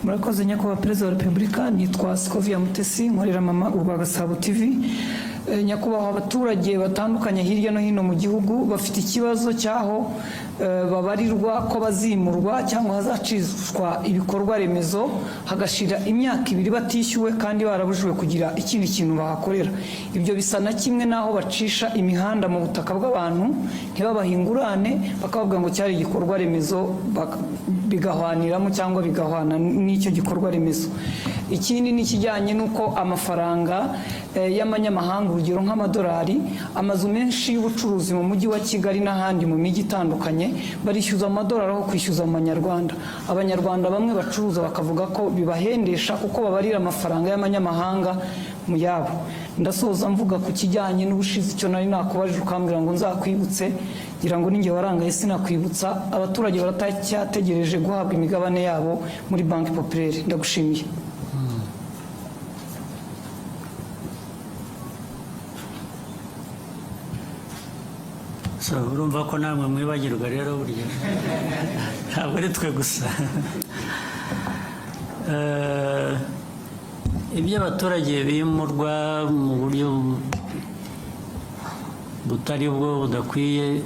Murakoze, Nyakubahwa Perezida wa Repubulika. Nitwa Scovia Mutesi, nkorera Mama Urwa Gasabo TV. Nyakubahwa, abaturage batandukanye hirya no hino mu gihugu bafite ikibazo cy'aho babarirwa ko bazimurwa cyangwa hazacishwa ibikorwa remezo, hagashira imyaka 2 batishyuwe kandi barabujijwe kugira ikindi kintu bahakorera. Ibyo bisa na kimwe n'aho bacisha imihanda mu butaka bw'abantu ntibabahe ingurane, bakababwira ngo cyari igikorwa remezo, bigahwaniramo cyangwa bigahwana n'icyo gikorwa remezo. Ikindi ni ikijyanye n'uko amafaranga y'amanyamahanga, urugero nk'amadolari, amazu menshi y'ubucuruzi mu Mujyi wa Kigali n'ahandi mu mijyi itandukanye barishyuza amadolari aho kwishyuza mu manyarwanda. Abanyarwanda bamwe bacuruza bakavuga ko bibahendesha kuko babarira amafaranga y'amanyamahanga mu yabo. Ndasoza mvuga ku kijyanye n'ubushize, icyo nari nakubajije ukambwira ngo nzakwibutse, ngira ngo ninjye warangaye sinakwibutsa. Abaturage baracyategereje guhabwa imigabane yabo muri Banki Populaire. Ndagushimiye. So urumva ko namwe mwibagirwa rero, burya ntabwo ari twe gusa. Ibyo abaturage bimurwa mu buryo butari bwo, budakwiye,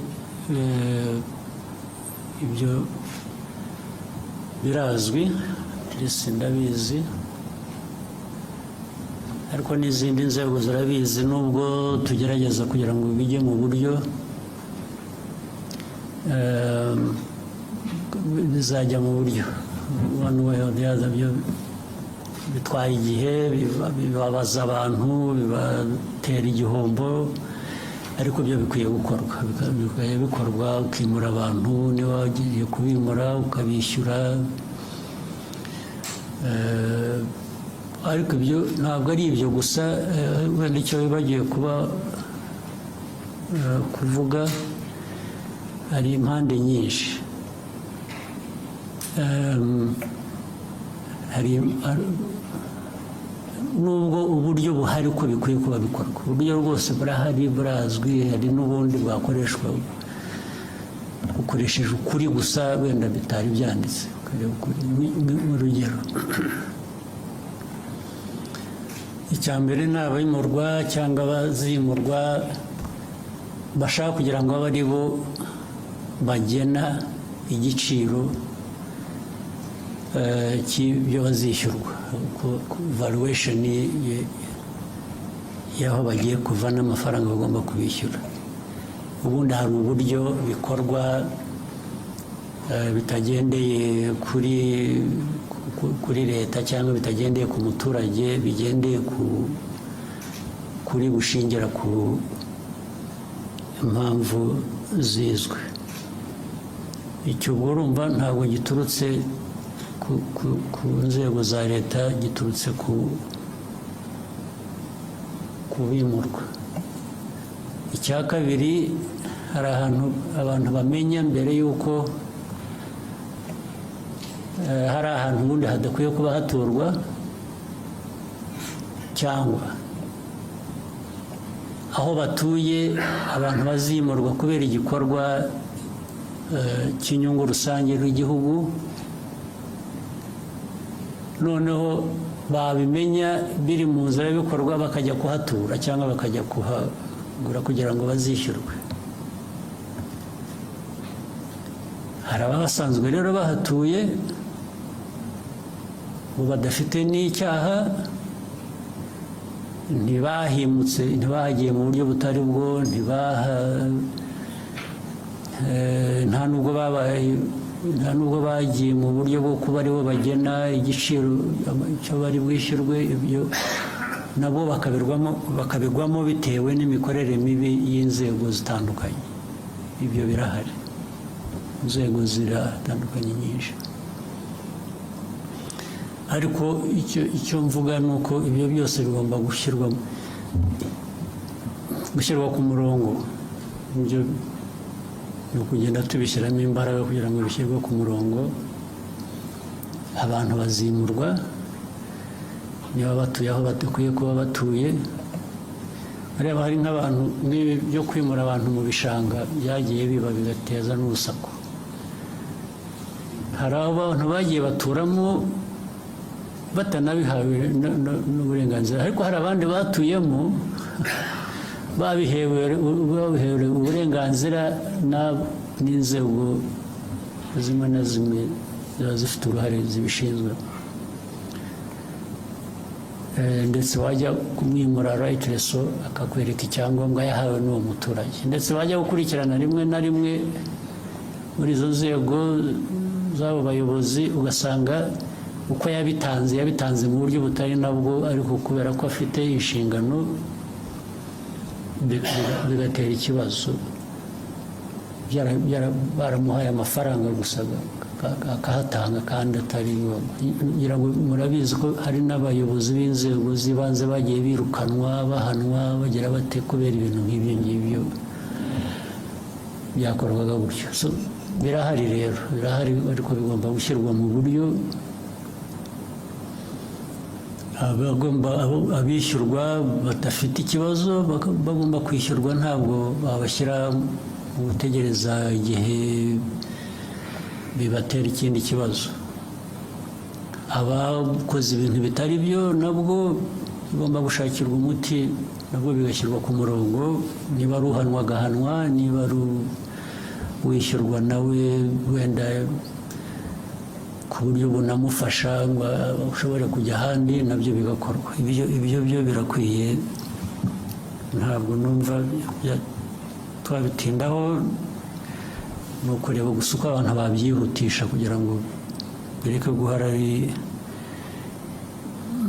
ibyo birazwi, ndetse ndabizi, ariko n'izindi nzego zirabizi, nubwo tugerageza kugira ngo bijye mu buryo, bizajya mu buryo one way or the other. Byo bitwaye igihe, bibabaza abantu, bibatera igihombo, ariko byo bikwiye gukorwa. Bikwiye bikorwa, ukimura abantu, niba wagiye kubimura ukabishyura. Ariko ibyo ntabwo ari ibyo gusa. Wenda icyo wibagiwe kuba kuvuga, hari impande nyinshi. Hari nubwo uburyo buhari ko bikwiye kuba bikorwa, uburyo rwose burahari, burazwi, hari n'ubundi bwakoreshwa ukoresheje ukuri gusa, wenda bitari byanditse, ukareba ukuri. Urugero, icya mbere ni abimurwa cyangwa abazimurwa bashaka kugira ngo abe ari bo bagena igiciro cy'ibyo bazishyurwa, valuation y'aho bagiye kuva n'amafaranga bagomba kubishyura. Ubundi hari uburyo bikorwa bitagendeye kuri leta cyangwa bitagendeye ku muturage, bigendeye kuri gushingira ku impamvu zizwi. Icyo ubwo urumva ntabwo giturutse ku nzego za leta, giturutse ku bimurwa. Icya kabiri, hari ahantu abantu bamenya mbere y'uko hari ahantu ubundi hadakwiye kuba haturwa, cyangwa aho batuye abantu bazimurwa kubera igikorwa cy'inyungu rusange rw'igihugu, noneho babimenya biri mu nzira y'ibikorwa, bakajya kuhatura cyangwa bakajya kuhagura kugira ngo bazishyurwe. Hari abasanzwe rero bahatuye ubu badafite n'icyaha, ntibahimutse, ntibahagiye mu buryo butari bwo, nta nubwo babaye, nta nubwo bagiye mu buryo bwo kuba aribo bagena igiciro icyo bari bwishyurwe. Ibyo nabo bakabigwamo bitewe n'imikorere mibi y'inzego zitandukanye. Ibyo birahari, inzego ziratandukanye nyinshi, ariko icyo mvuga ni uko ibyo byose bigomba gushyirwa ku murongo. Ibyo ni ukugenda tubishyiramo imbaraga kugira ngo bishyirwe ku murongo. Abantu bazimurwa niba batuye aho badakwiye kuba batuye. Reba, hari nk'abantu, nk'ibi byo kwimura abantu mu bishanga byagiye biba bigateza n'urusaku. Hari abantu bagiye baturamo. Batanabihawe n'uburenganzira, ariko hari abandi batuyemo babihewe uburenganzira n'inzego zimwe na zimwe ziba zifite uruhare zibishinzwe. Ndetse wajya kumwimura right so akakwereka icyangombwa yahawe n'uwo muturage, ndetse wajya gukurikirana rimwe na rimwe muri izo nzego z'abo bayobozi, ugasanga uko yabitanze, yabitanze mu buryo butari nabwo, ariko kubera ko afite inshingano bigatera ikibazo. Baramuhaye amafaranga gusa akahatanga kandi atari ngombwa. Ngira ngo murabizi ko hari n'abayobozi b'inzego z'ibanze bagiye birukanwa, bahanwa, bagira bate, kubera ibintu nk'ibyo ngibyo byakorwaga gutyo. So, birahari rero, birahari, ariko bigomba gushyirwa mu buryo abishyurwa badafite ikibazo bagomba kwishyurwa. Ntabwo babashyira mu gutegereza igihe bibatera ikindi kibazo. Abakoze ibintu bitari byo nabwo bigomba gushakirwa umuti, nabwo bigashyirwa ku murongo. Niba ari uhanwa agahanwa, niba ari wishyurwa nawe wenda ku buryo bunamufasha ngo ashobore kujya ahandi, nabyo bigakorwa. Ibyo byo birakwiye, ntabwo numva twabitindaho. Ni ukureba gusa uko abantu babyihutisha kugira ngo bireke guhora ari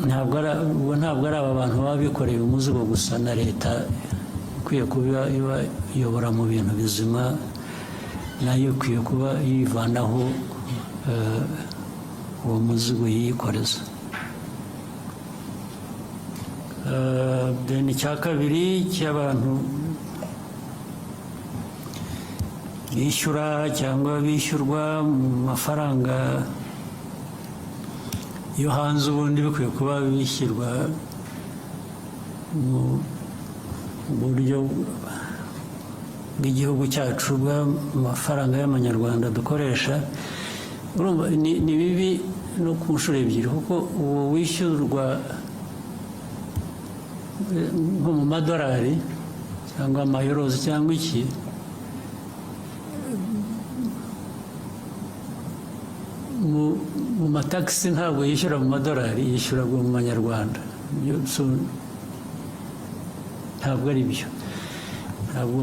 ntabwo ari ubwo, ntabwo ari aba bantu baba bikoreye umuzigo gusa, na leta ikwiye kuba iba iyobora mu bintu bizima, nayo ikwiye kuba yivanaho uwo muzigo yiyikoreza. Then icya kabiri cy'abantu bishyura cyangwa bishyurwa mu mafaranga yo hanze, ubundi bikwiye kuba bishyirwa mu buryo bw'igihugu cyacu, bw'amafaranga y'amanyarwanda dukoresha. Urumva ni bibi no ku nshuro ebyiri, kuko uwo wishyurwa nko mu madolari cyangwa amayorozi cyangwa iki, mu matagisi ntabwo yishyura mu madolari, yishyura mu manyarwanda. So, ntabwo ari byo. Ntabwo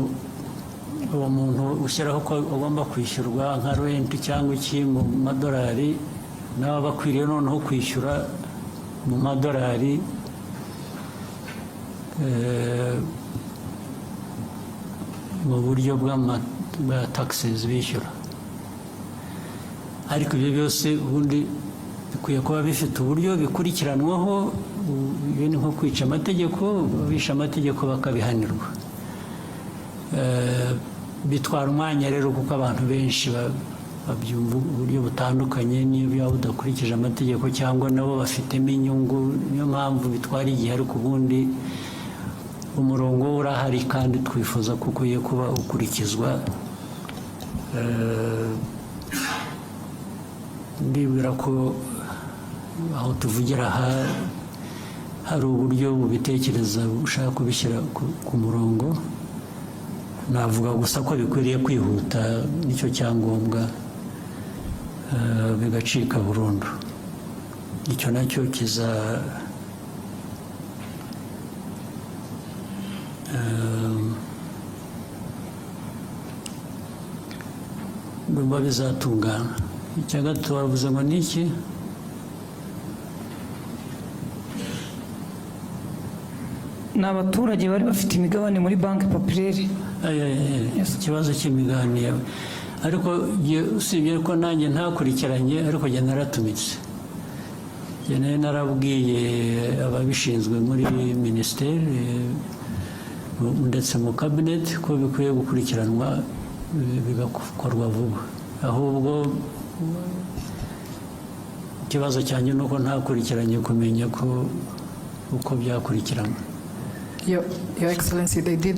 uwo muntu ushyiraho ko agomba kwishyurwa nka rent cyangwa iki mu madolari, nawe aba akwiriye noneho kwishyura mu madolari mu buryo bwa taxes bishyura. Ariko ibyo byose ubundi bikwiye kuba bifite uburyo bikurikiranwaho. Ibi ni nko kwica amategeko, abishe amategeko bakabihanirwa. Bitwara umwanya rero, kuko abantu benshi babyumva uburyo butandukanye, n'iyo byaba budakurikije amategeko cyangwa nabo bafitemo inyungu, niyo mpamvu bitwara igihe. Ariko ubundi umurongo wo urahari kandi twifuza ko ukwiye kuba ukurikizwa. Ndibwira ko aho tuvugira aha hari uburyo bubitekereza, bushaka kubishyira ku murongo. Navuga gusa ko bikwiriye kwihuta, nicyo cyangombwa, bigacika burundu. Icyo nacyo ndumva bizatungana. Icya gatatu wavuze ngo ni iki? Ni abaturage bari bafite imigabane muri Banque Populaire. Ay, ay, ay, ikibazo cy'imigabane yawe, ariko usibye ko nanjye ntakurikiranye, ariko jye naratumitse. Jye nari narabwiye ababishinzwe muri minisiteri ndetse mu kabineti ko bikwiye gukurikiranwa, bigakorwa vuba. Ahubwo ikibazo cyanjye ni uko ntakurikiranye kumenya ko uko byakurikiranwa. Your Excellency, they did